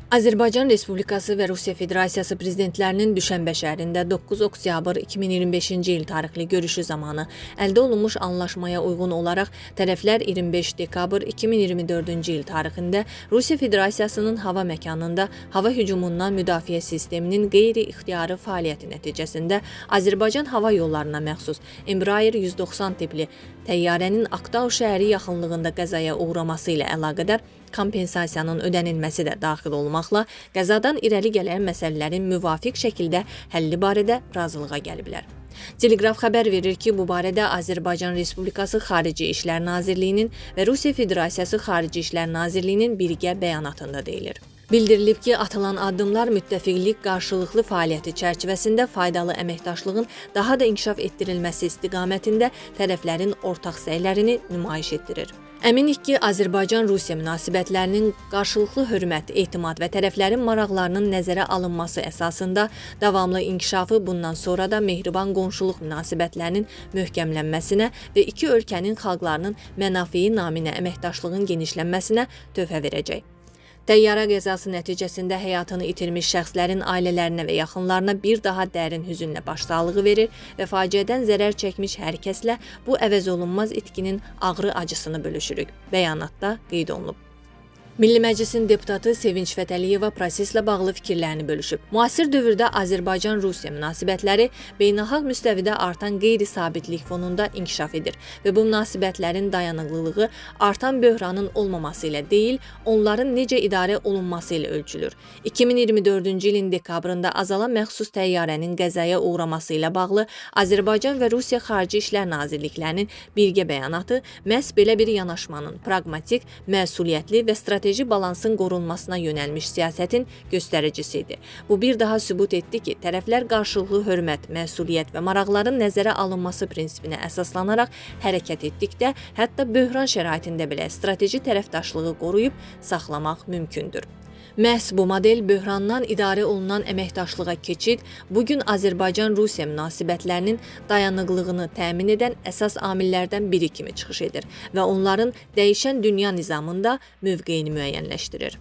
Azərbaycan Respublikası və Rusiya Federasiyası prezidentlərinin Düşənbə şəhərində 9 oktyabr 2025-ci il tarixli görüşü zamanı əldə olunmuş anlaşmaya uyğun olaraq tərəflər 25 dekabr 2024-cü il tarixində Rusiya Federasiyasının hava məkanında hava hücumundan müdafiə sisteminin qeyri-ixtiyari fəaliyyəti nəticəsində Azərbaycan hava yollarına məxsus Embraer 190 tipli təyyarənin Aktau şəhəri yaxınlığında qəzaya uğraması ilə əlaqədar kompensasiyanın ödənilməsi də daxil olmaqla qəzadan irəli gələn məsələlərin müvafiq şəkildə həlli barədə razılığa gəliblər. Teleqraf xəbər verir ki, bu barədə Azərbaycan Respublikası Xarici İşlər Nazirliyinin və Rusiya Federasiyası Xarici İşlər Nazirliyinin birgə bəyanatında deyilir. Bildirilib ki, atılan addımlar müttəfiqlik qarşılıqlı fəaliyyəti çərçivəsində faydalı əməkdaşlığın daha da inkişaf etdirilməsi istiqamətində tərəflərin ortaq səylərini nümayiş etdirir. Əminik ki, Azərbaycan-Rusiya münasibətlərinin qarşılıqlı hörmət, etimad və tərəflərin maraqlarının nəzərə alınması əsasında davamlı inkişafı bundan sonra da mehriban qonşuluq münasibətlərinin möhkəmlənməsinə və iki ölkənin xalqlarının mənafeyi naminə əməkdaşlığın genişlənməsinə töhfə verəcək. Təyyarə qəzası nəticəsində həyatını itirmiş şəxslərin ailələrinə və yaxınlarına bir daha dərin hüzünlə başsağlığı verir və faciədən zərər çəkmiş hər kəslə bu əvəzolunmaz itkinin ağrı acısını bölüşürük. Bəyanatda qeyd olunub. Milli Məclisin deputatı Sevinç Fətəliyeva proseslə bağlı fikirlərini bölüşüb. Müasir dövrdə Azərbaycan-Rusiya münasibətləri beynəlxalq müstəvidə artan qeyri-sabitlik fonunda inkişaf edir və bu münasibətlərin dayanıqlılığı artan böhranın olmaması ilə deyil, onların necə idarə olunması ilə ölçülür. 2024-cü ilin dekabrında Azala məxsus təyyarənin qəzaya uğraması ilə bağlı Azərbaycan və Rusiya Xarici İşlər Nazirliklərinin birgə bəyanatı məhz belə bir yanaşmanın praqmatik, məsuliyyətli və strateji balansın qorunmasına yönəlmiş siyasətin göstəricisi idi. Bu bir daha sübut etdi ki, tərəflər qarşılıqlı hörmət, məsuliyyət və maraqların nəzərə alınması prinsipinə əsaslanaraq hərəkət etdikdə, hətta böhran şəraitində belə strateji tərəfdaşlığı qoruyub saxlamaq mümkündür. Məhz bu model böhrandan idarə olunan əməkdaşlığa keçid bu gün Azərbaycan-Rusiya münasibətlərinin dayanıqlığını təmin edən əsas amillərdən biri kimi çıxış edir və onların dəyişən dünya nizamında mövqeyini müəyyənləşdirir.